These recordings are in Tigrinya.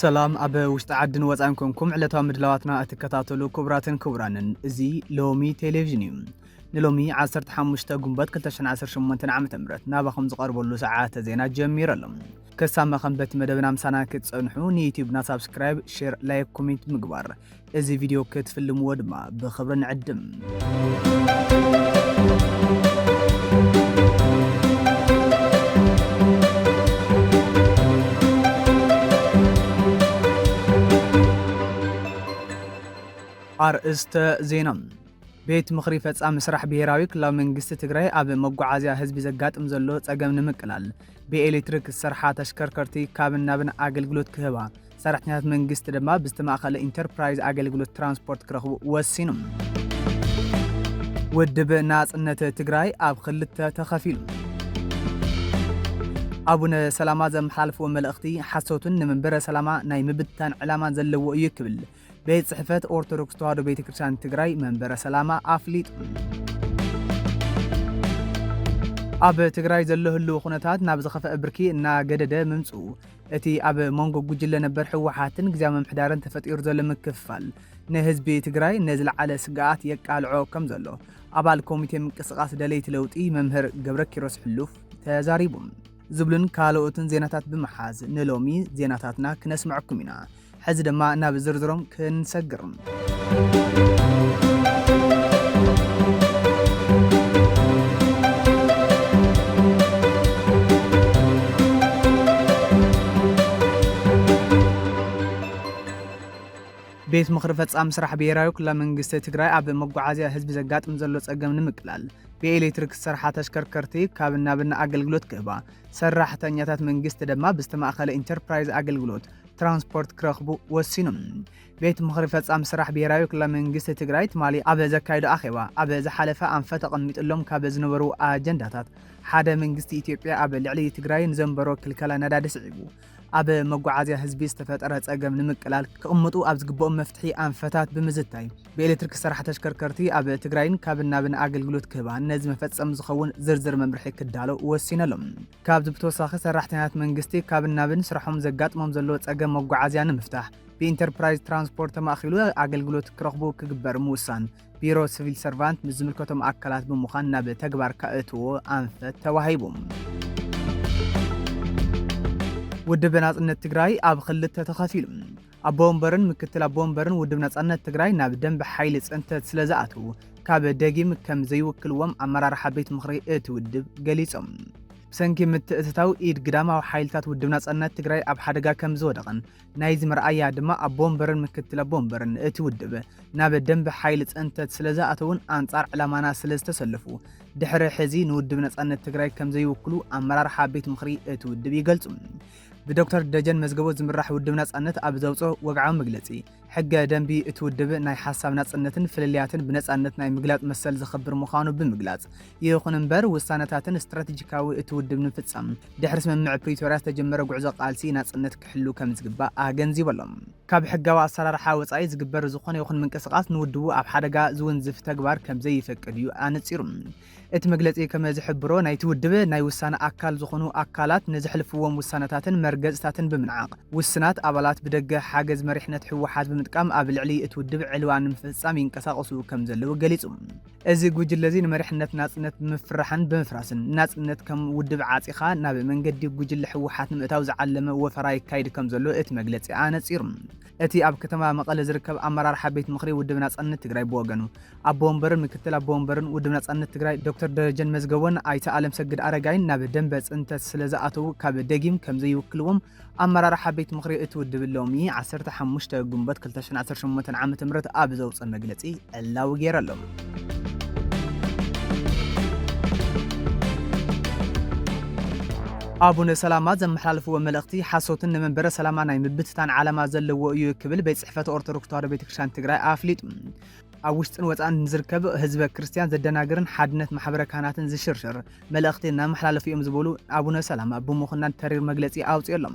ሰላም ኣብ ውሽጢ ዓድን ወፃን ኮንኩም ዕለታዊ ምድላዋትና እትከታተሉ ክቡራትን ክቡራንን፣ እዚ ሎሚ ቴሌቪዥን እዩ። ንሎሚ ዓሰርተ ሓሙሽተ ጉንበት ክልተ ሽሕን ዓሰርተ ሸሞንተን ዓመተ ምህረት ናባኹም ዝቐርበሉ ሰዓተ ዜና ጀሚሩ ኣሎ። ክሳብ መኸንበት መደብና ምሳና ክትፀንሑ ንዩቲዩብና ሳብስክራይብ፣ ሼር፣ ላይክ፣ ኮሜንት ምግባር፣ እዚ ቪድዮ ክትፍልምዎ ድማ ብኽብሪ ንዕድም። ኣርእስተ ዜና። ቤት ምኽሪ ፈጻሚ ስራሕ ብሄራዊ ክልላዊ መንግስቲ ትግራይ ኣብ መጓዓዝያ ህዝቢ ዘጋጥም ዘሎ ጸገም ንምቅላል ብኤሌክትሪክ ዝሰርሓ ተሽከርከርቲ ካብን ናብን ኣገልግሎት ክህባ፣ ሰራሕተኛታት መንግስቲ ድማ ብዝተማእኸለ ኢንተርፕራይዝ ኣገልግሎት ትራንስፖርት ክረኽቡ ወሲኑ። ውድብ ናጽነት ትግራይ ኣብ ክልተ ተኸፊሉ። ኣቡነ ሰላማ ዘመሓላልፍዎ መልእኽቲ ሓሶትን ንመንበረ ሰላማ ናይ ምብትታን ዕላማን ዘለዎ እዩ ክብል ቤት ጽሕፈት ኦርቶዶክስ ተዋህዶ ቤተ ክርስቲያን ትግራይ መንበረ ሰላማ ኣፍሊጡ። ኣብ ትግራይ ዘሎ ህልው ኩነታት ናብ ዝኸፍአ ብርኪ እናገደደ ምምጽኡ፣ እቲ ኣብ መንጎ ጉጅለ ነበር ህወሓትን ግዝያዊ ምምሕዳርን ተፈጢሩ ዘሎ ምክፍፋል ንህዝቢ ትግራይ ንዝለዓለ ስግኣት የቃልዖ ከም ዘሎ ኣባል ኮሚቴ ምንቅስቓስ ደለይቲ ለውጢ መምህር ገብረ ኪሮስ ሕሉፍ ተዛሪቡ። ዝብሉን ካልኦትን ዜናታት ብምሓዝ ንሎሚ ዜናታትና ክነስምዐኩም ኢና። ሕዚ ድማ ናብ ዝርዝሮም ክንሰግር። ቤት ምኽሪ ፈጻሚ ስራሕ ብሄራዊ ክልላዊ መንግስቲ ትግራይ ኣብ መጓዓዝያ ህዝቢ ዘጋጥም ዘሎ ጸገም ንምቅላል ብኤሌክትሪክ ዝሰርሓ ተሽከርከርቲ ካብን ናብን ኣገልግሎት ክህባ፣ ሰራሕተኛታት መንግስቲ ድማ ብዝተማእኸለ ኢንተርፕራይዝ ኣገልግሎት ትራንስፖርት ክረኽቡ ወሲኑ። ቤት ምኽሪ ፈጻሚ ስራሕ ብሄራዊ ክልላዊ መንግስቲ ትግራይ ትማሊ ኣብ ዘካየዶ ኣኼባ፣ ኣብ ዝሓለፈ ኣንፈት ተቐሚጥሎም ካብ ዝነበሩ ኣጀንዳታት ሓደ መንግስቲ ኢትዮጵያ ኣብ ልዕሊ ትግራይ ንዘንበሮ ክልከላ ነዳዲ ስዒቡ ኣብ መጓዓዝያ ህዝቢ ዝተፈጠረ ጸገም ንምቅላል ክቕምጡ ኣብ ዝግብኦም መፍትሒ ኣንፈታት ብምዝታይ ብኤሌክትሪክ ዝሰርሓ ተሽከርከርቲ ኣብ ትግራይን ካብን ናብን ኣገልግሎት ክህባ ነዚ መፈጸሚ ዝኸውን ዝርዝር መምርሒ ክዳሎ ወሲነሎም። ካብዚ ብተወሳኺ ሰራሕተኛታት መንግስቲ ካብን ናብን ስራሖም ዘጋጥሞም ዘሎ ጸገም መጓዓዝያ ንምፍታሕ ብኢንተርፕራይዝ ትራንስፖርት ተማእኪሉ ኣገልግሎት ክረኽቡ ክግበር ምውሳን ቢሮ ሲቪል ሰርቫንት ምስ ዝምልከቶም ኣካላት ብምዃን ናብ ተግባር ከእትዎ ኣንፈት ተዋሂቡ። ውድብ ናጽነት ትግራይ ኣብ ክልተ ተኸፊሉ። ኣቦ ወንበርን ምክትል ኣቦ ወንበርን ውድብ ናጽነት ትግራይ ናብ ደንበ ሓይሊ ጽንተት ስለ ዝኣትዉ፣ ካብ ደጊም ከም ዘይውክልዎም ኣመራርሓ ቤት ምኽሪ እቲ ውድብ ገሊጾም። ብሰንኪ ምትእትታው ኢድ ግዳማዊ ሓይልታት ውድብ ናጽነት ትግራይ ኣብ ሓደጋ ከም ዝወደቐን ናይዚ መርኣያ ድማ ኣቦ ወንበርን ምክትል ኣቦ ወንበርን እቲ ውድብ ናብ ደንበ ሓይሊ ጽንተት ስለ ዝኣተዉን ኣንጻር ዕላማና ስለ ዝተሰለፉ፣ ድሕሪ ሕዚ ንውድብ ናጽነት ትግራይ ከም ዘይውክሉ ኣመራርሓ ቤት ምኽሪ እቲ ውድብ ይገልጹ። ብዶክተር ደጀን መዝገቦ ዝምራሕ ውድብ ናጽነት ኣብ ዘውጽኦ ወግዓዊ መግለጺ፣ ሕገ ደንቢ እቲ ውድብ ናይ ሓሳብ ናጽነትን ፍልልያትን ብነጻነት ናይ ምግላጽ መሰል ዘኽብር ምዃኑ ብምግላጽ፣ ይኹን እምበር ውሳነታትን ስትራቴጂካዊ እቲ ውድብ ንምፍጻም ድሕሪ ስምምዕ ፕሪቶርያ ዝተጀመረ ጉዕዞ ቃልሲ ናጽነት ክሕሉ ከም ዝግባእ ኣገንዚቡ ኣሎ። ካብ ሕጋዊ ኣሰራርሓ ወጻኢ ዝግበር ዝኾነ ይኹን ምንቅስቓስ ንውድቡ ኣብ ሓደጋ ዝውንዝፍ ተግባር ከም ዘይፈቅድ እዩ ኣነጺሩ። እቲ መግለጺ ከም ዝሕብሮ ናይቲ ውድብ ናይ ውሳነ ኣካል ዝኾኑ ኣካላት ንዘሕልፍዎም ውሳነታትን መርገጽታትን ብምንዓቕ ውስናት ኣባላት ብደገ ሓገዝ መሪሕነት ህወሓት ብምጥቃም ኣብ ልዕሊ እቲ ውድብ ዕልዋ ንምፍጻም ይንቀሳቐሱ ከም ዘለዉ ገሊጹ። እዚ ጉጅለ እዚ ንመሪሕነት ናጽነት ብምፍርራሕን ብምፍራስን፣ ናጽነት ከም ውድብ ዓጺኻ ናብ መንገዲ ጉጅለ ህወሓት ንምእታው ዝዓለመ ወፈራ ይካይድ ከም ዘሎ እቲ መግለጺ ኣነጺሩ። እቲ ኣብ ከተማ መቐለ ዝርከብ ኣመራርሓ ቤት ምኽሪ ውድብ ናጽነት ትግራይ ብወገኑ፣ ኣቦ ወንበርን ምክትል ኣቦ ወንበርን ውድብ ናጽነት ትግራይ ዶክተር ደረጀን መዝገቦን ኣይተ ኣለም ሰግድ ኣረጋይን ናብ ደንበ ጽንተት ስለ ዝኣተዉ ካብ ደጊም ከም ዘይውክልዎም ኣመራርሓ ቤት ምኽሪ እቲ ውድብ ሎሚ ዓሰርተ ሓሙሽተ ጉንበት ክልተ ሽሕን ዓሰርተ ሸሞንተን ዓመተ ምህረት ኣብ ዘውፅእ መግለፂ ዕላዊ ገይሩ ኣሎ። ኣቡነ ሰላማ ዘመሓላልፍዎ መልእኽቲ ሓሶትን ንመንበረ ሰላማ ናይ ምብትታን ዓላማ ዘለዎ እዩ ክብል ቤት ፅሕፈት ኦርቶዶክስ ተዋህዶ ቤተክርስትያን ትግራይ ኣፍሊጡ። ኣብ ውሽጥን ወጻእን ንዝርከብ ህዝበ ክርስትያን ዘደናግርን ሓድነት ማሕበረ ካህናትን ዝሽርሽር መልእኽቲ እናመሓላለፉ እዮም ዝበሉ ኣቡነ ሰላማ ብምኹናን ተሪር መግለጺ ኣውጺኡ ኣሎ።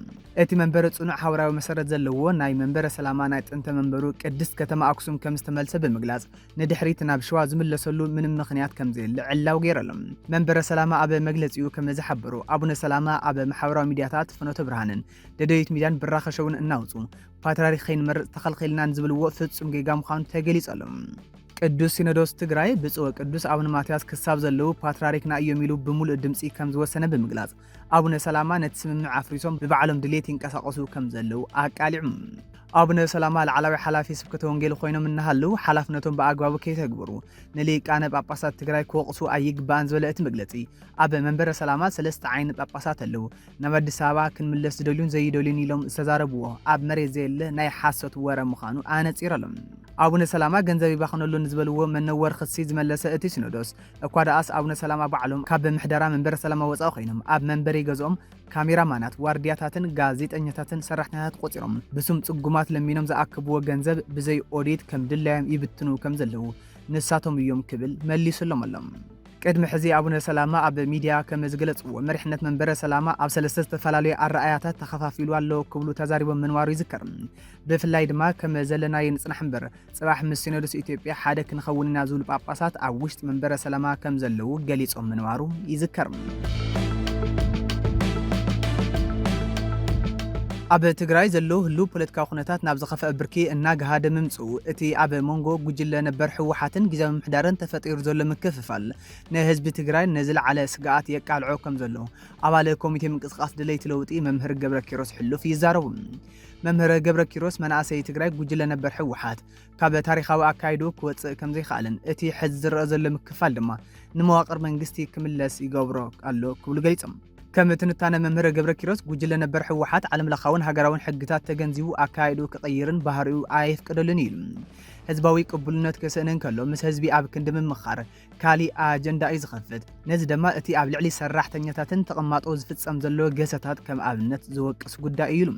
እቲ መንበሪ ጽኑዕ ሃዋርያዊ መሰረት ዘለዎ ናይ መንበረ ሰላማ ናይ ጥንተ መንበሩ ቅድስት ከተማ ኣክሱም ከም ዝተመልሰ ብምግላጽ ንድሕሪት ናብ ሸዋ ዝምለሰሉ ምንም ምኽንያት ከም ዘየለ ዕላው ገይሩ ኣሎ። መንበረ ሰላማ ኣብ መግለጺኡ ከም ዝሓበሩ ኣቡነ ሰላማ ኣብ ማሕበራዊ ሚድያታት ፍኖተ ብርሃንን ደደቢት ሚድያን ብራኸ ሸውን እናውጹ ፓትርያርክ ከይንመርጽ ተኸልኺልና ንዝብልዎ ፍጹም ጌጋ ምዃኑ ተገሊጹ ኣሎ። ቅዱስ ሲኖዶስ ትግራይ ብፁዕ ወቅዱስ ኣቡነ ማትያስ ክሳብ ዘለዉ ፓትርያርክና እዮም ኢሉ ብምሉእ ድምጺ ከም ዝወሰነ ብምግላጽ ኣቡነ ሰላማ ነቲ ስምምዕ ኣፍሪሶም ብባዕሎም ድሌት ይንቀሳቐሱ ከም ዘለዉ ኣቃሊዑ። ኣቡነ ሰላማ ላዕላዊ ሓላፊ ስብከተ ወንጌል ኮይኖም እናሃለዉ ሓላፍነቶም ብኣግባቡ ከይተግብሩ ንሊቃነ ጳጳሳት ትግራይ ክወቕሱ ኣይግባእን ዝበለ እቲ መግለጺ ኣብ መንበረ ሰላማ ሰለስተ ዓይነት ጳጳሳት ኣለዉ። ናብ ኣዲስ ኣበባ ክንምለስ ዝደልዩን ዘይደልዩን ኢሎም ዝተዛረብዎ ኣብ መሬት ዘየለ ናይ ሓሶት ወረ ምዃኑ ኣነጺሩ ኣሎ። ኣቡነ ሰላማ ገንዘብ ይባኽነሉ ንዝበልዎ መነወር ክሲ ዝመለሰ እቲ ሲኖዶስ፣ እኳ ደኣስ ኣቡነ ሰላማ ባዕሎም ካብ ምሕደራ መንበረ ሰላማ ወጻኢ ኮይኖም ኣብ መንበሪ ገዝኦም ካሜራማናት፣ ዋርድያታትን ጋዜጠኛታትን ሰራሕተኛታት ቆጺሮም ብስም ጽጉማት ለሚኖም ዝኣከብዎ ገንዘብ ብዘይ ኦዲት ከም ድላዮም ይብትኑ ከም ዘለዉ ንሳቶም እዮም ክብል መሊሱሎም ኣሎ። ቅድሚ ሕዚ ኣቡነ ሰላማ ኣብ ሚድያ ከም ዝገለጽዎ፣ መሪሕነት መንበረ ሰላማ ኣብ ሰለስተ ዝተፈላለዩ ኣረኣያታት ተኸፋፊሉ ኣሎ ክብሉ ተዛሪቦም ምንባሩ ይዝከር። ብፍላይ ድማ ከም ዘለናዮ ንጽናሕ እምበር፣ ጽባሕ ምስ ሲኖዶስ ኢትዮጵያ ሓደ ክንኸውን ኢና ዝብሉ ጳጳሳት ኣብ ውሽጢ መንበረ ሰላማ ከም ዘለዉ ገሊጾም ምንባሩ ይዝከር። ኣብ ትግራይ ዘሎ ህሉው ፖለቲካዊ ኩነታት ናብ ዝኸፍአ ብርኪ እናገሃደ ምምጽኡ፣ እቲ ኣብ መንጎ ጉጅለ ነበር ህወሓትን ግዝያዊ ምምሕዳርን ተፈጢሩ ዘሎ ምክፍፋል ንህዝቢ ትግራይ ንዝለዓለ ስግኣት የቃልዖ ከም ዘሎ ኣባል ኮሚቴ ምንቅስቃስ ደለይቲ ለውጢ መምህር ገብረ ኪሮስ ሕሉፍ ይዛረቡ። መምህር ገብረ ኪሮስ መናእሰይ ትግራይ ጉጅለ ነበር ህወሓት ካብ ታሪኻዊ ኣካይዱ ክወጽእ ከም ዘይከኣለን እቲ ሕዚ ዝረኣ ዘሎ ምክፋል ድማ ንመዋቕር መንግስቲ ክምለስ ይገብሮ ኣሎ ክብሉ ገሊጾም። ከም ትንታነ መምህር ገብረ ኪሮስ፣ ጉጅለ ነበር ህወሓት ዓለምለኻውን ሃገራውን ሕግታት ተገንዚቡ ኣካይዱ ክቕይርን ባህሪኡ ኣየፍቅደሉን እዩ ኢሉ። ህዝባዊ ቅቡልነት ክስእን እንከሎ ምስ ህዝቢ ኣብ ክንዲ ምምኻር ካሊእ ኣጀንዳ እዩ ዝኸፍት። ነዚ ድማ እቲ ኣብ ልዕሊ ሰራሕተኛታትን ተቐማጦ ዝፍጸም ዘሎ ገሰታት ከም ኣብነት ዝወቅስ ጉዳይ እዩ ኢሉ።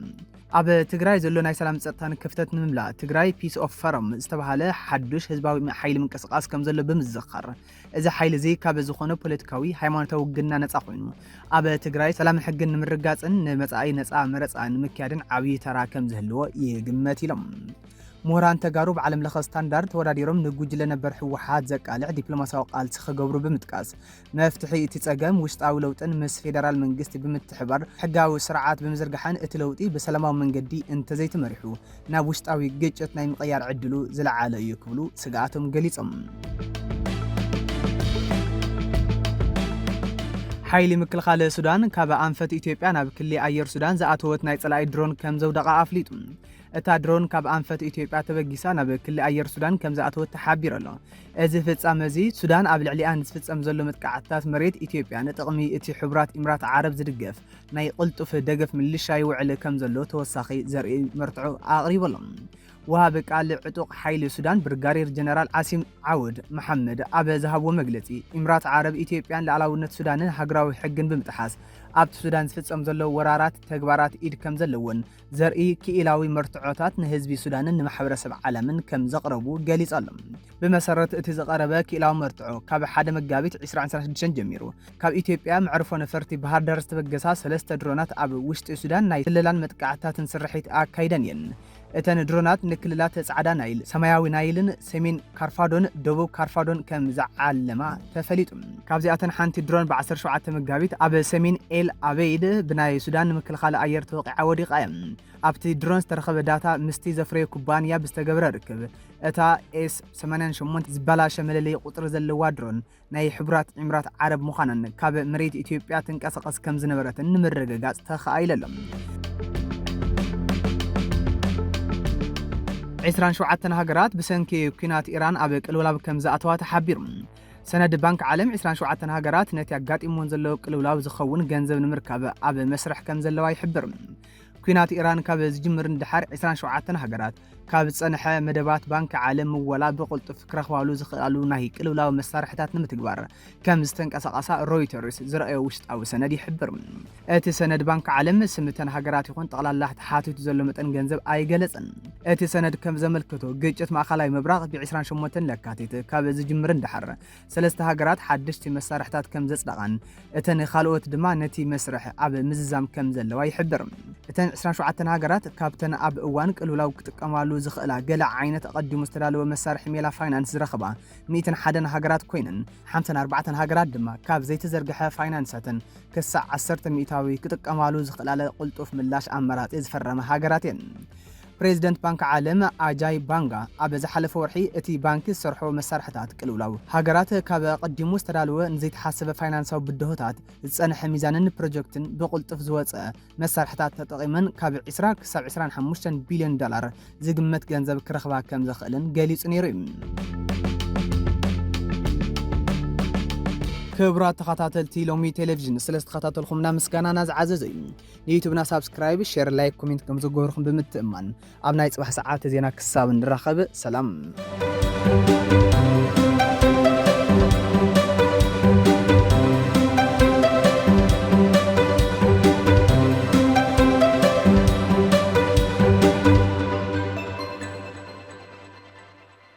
ኣብ ትግራይ ዘሎ ናይ ሰላም ጸጥታን ክፍተት ንምምላእ ትግራይ ፒስ ኦፍ ፈረም ዝተባህለ ሓዱሽ ህዝባዊ ሓይሊ ምንቅስቃስ ከም ዘሎ ብምዝኻር፣ እዚ ሓይሊ እዚ ካብ ዝኾነ ፖለቲካዊ፣ ሃይማኖታዊ ውግና ነጻ ኮይኑ ኣብ ትግራይ ሰላምን ሕግን ንምርጋጽን ንመጻኢ ነጻ መረጻ ንምክያድን ዓብዪ ተራ ከም ዝህልዎ ይግመት ኢሎም። ምሁራን ተጋሩ ብዓለም ለኸ ስታንዳርድ ተወዳዲሮም ንጉጅለ ነበር ህወሓት ዘቃልዕ ዲፕሎማሲያዊ ቃልሲ ክገብሩ ብምጥቃስ፣ መፍትሒ እቲ ጸገም ውሽጣዊ ለውጥን ምስ ፌደራል መንግስቲ ብምትሕባር ሕጋዊ ስርዓት ብምዝርጋሕን እቲ ለውጢ ብሰላማዊ መንገዲ እንተዘይተመሪሑ ናብ ውሽጣዊ ግጭት ናይ ምቕያር ዕድሉ ዝለዓለ እዩ ክብሉ ስግኣቶም ገሊጾም። ሓይሊ ምክልኻል ሱዳን ካብ ኣንፈት ኢትዮጵያ ናብ ክሊ ኣየር ሱዳን ዝኣተወት ናይ ጸላኢ ድሮን ከም ዘውደቓ ኣፍሊጡ። እታ ድሮን ካብ ኣንፈት ኢትዮጵያ ተበጊሳ ናብ ክሊ ኣየር ሱዳን ከም ዝኣተወት ተሓቢሩ ኣሎ። እዚ ፍጻመ እዚ ሱዳን ኣብ ልዕሊኣ ንዝፍጸም ዘሎ መጥቃዕትታት መሬት ኢትዮጵያ ንጥቕሚ እቲ ሕቡራት ኢምራት ዓረብ ዝድገፍ ናይ ቅልጡፍ ደገፍ ምልሻ ይውዕል ከም ዘሎ ተወሳኺ ዘርኢ መርትዖ ኣቕሪቡ ኣሎ። ወሃቢ ቃል ዕጡቕ ሓይሊ ሱዳን ብርጋዴር ጀነራል ዓሲም ዓውድ መሓመድ ኣብ ዝሃብዎ መግለጺ፣ ኢምራት ዓረብ ኢትዮጵያን ልኣላውነት ሱዳንን ሃገራዊ ሕግን ብምጥሓስ ኣብቲ ሱዳን ዝፍጸም ዘሎ ወራራት ተግባራት ኢድ ከም ዘለዎን ዘርኢ ክኢላዊ መርትዖታት ንህዝቢ ሱዳንን ንማሕበረሰብ ዓለምን ከም ዘቕረቡ ገሊጹ ኣሎ። ብመሰረት እቲ ዝቐረበ ክኢላዊ መርትዖ፣ ካብ ሓደ መጋቢት ዕስራን ዕስራን ሽዱሽተን ጀሚሩ ካብ ኢትዮጵያ መዕርፎ ነፈርቲ ባህር ዳር ዝተበገሳ ሰለስተ ድሮናት ኣብ ውሽጢ ሱዳን ናይ ስለላን መጥቃዕትታትን ስርሒት ኣካይደን እየን። እተን ድሮናት ንክልላት ጻዕዳ ናይል፣ ሰማያዊ ናይልን ሰሜን ካርፋዶን ደቡብ ካርፋዶን ከም ዝዓለማ ተፈሊጡ። ካብዚኣተን ሓንቲ ድሮን ብ ዓሰርተ ሸውዓተ መጋቢት ኣብ ሰሜን ኤል ኣበይድ ብናይ ሱዳን ንምክልኻል ኣየር ተወቒዓ ወዲቓ እያ። ኣብቲ ድሮን ዝተረኸበ ዳታ ምስቲ ዘፍረየ ኩባንያ ብዝተገብረ ርክብ፣ እታ ኤስ ሰማንያን ሸሞንተ ዝበላሸ መለለዪ ቁጽሪ ዘለዋ ድሮን ናይ ሕቡራት ኢምራት ዓረብ ምዃናን ካብ መሬት ኢትዮጵያ ትንቀሳቐስ ከም ዝነበረትን ንምርግጋጽ ተኻኢሉ ኣሎ። ዕስራን ሸውዓተን ሃገራት ብሰንኪ ኲናት ኢራን ኣብ ቅልውላው ከም ዝኣተዋ ተሓቢሩ። ሰነድ ባንክ ዓለም ዕስራን ሸውዓተን ሃገራት ነቲ ኣጋጢምወን ዘሎ ቅልውላው ዝኸውን ገንዘብ ንምርካብ ኣብ መስርሕ ከም ዘለዋ ይሕብር። ኲናት ኢራን ካብ ዝጅምር ንድሓር ዕስራን ሸውዓተን ሃገራት ካብ ዝጸንሐ መደባት ባንኪ ዓለም ምወላ ብቕልጡፍ ክረኽባሉ ዝኽእላሉ ናይ ቅልውላው መሳርሕታት ንምትግባር ከም ዝተንቀሳቐሳ ሮይተርስ ዝረኣዮ ውሽጣዊ ሰነድ ይሕብር። እቲ ሰነድ ባንኪ ዓለም ስምተን ሃገራት ይኹን ጠቕላላ ተሓቲቱ ዘሎ መጠን ገንዘብ ኣይገለጸን። እቲ ሰነድ ከም ዘመልክቶ ግጭት ማእኸላይ ምብራቕ ብ ዕስራን ሸሞንተን ለካቲት ካብ ዝጅምር ንድሓር ሰለስተ ሃገራት ሓደሽቲ መሳርሕታት ከም ዘጽደቓን እተን ካልኦት ድማ ነቲ መስርሕ ኣብ ምዝዛም ከም ዘለዋ ይሕብር። እተን ዕስራን ሸውዓተን ሃገራት ካብተን ኣብ እዋን ቅልውላው ክጥቀማሉ ዝኽእላ ገለ ዓይነት ኣቐዲሙ ዝተዳለወ መሳርሒ ሜላ ፋይናንስ ዝረኽባ ሚእትን ሓደን ሃገራት ኮይነን ሓምሳን ኣርባዕተን ሃገራት ድማ ካብ ዘይተዘርግሐ ፋይናንሳተን ክሳዕ ዓሰርተ ሚእታዊ ክጥቀማሉ ዝኽእላለ ቅልጡፍ ምላሽ ኣመራጺ ዝፈረማ ሃገራት እየን። ፕሬዚደንት ባንክ ዓለም ኣጃይ ባንጋ ኣብ ዝሓለፈ ወርሒ እቲ ባንኪ ዝሰርሖ መሳርሕታት ቅልውላው ሃገራት ካብ ኣቐዲሙ ዝተዳለወ ንዘይተሓሰበ ፋይናንሳዊ ብድሆታት ዝጸንሐ ሚዛንን ፕሮጀክትን ብቕልጡፍ ዝወጸ መሳርሕታት ተጠቒመን ካብ ዕስራ ክሳብ ዕስራን ሓሙሽተን ቢልዮን ዶላር ዝግመት ገንዘብ ክረኽባ ከም ዘኽእልን ገሊጹ ነይሩ እዩ። ክቡራት ተኸታተልቲ ሎሚ ቴሌቪዥን ስለ ዝተኸታተልኩምና ምስጋናና ዝዓዘዘ እዩ። ንዩቱብና ሳብስክራይብ፣ ሼር፣ ላይክ፣ ኮሜንት ከም ዝገብርኩም ብምትእማን ኣብ ናይ ጽባሕ ሰዓት ዜና ክሳብ ንራኸብ ሰላም።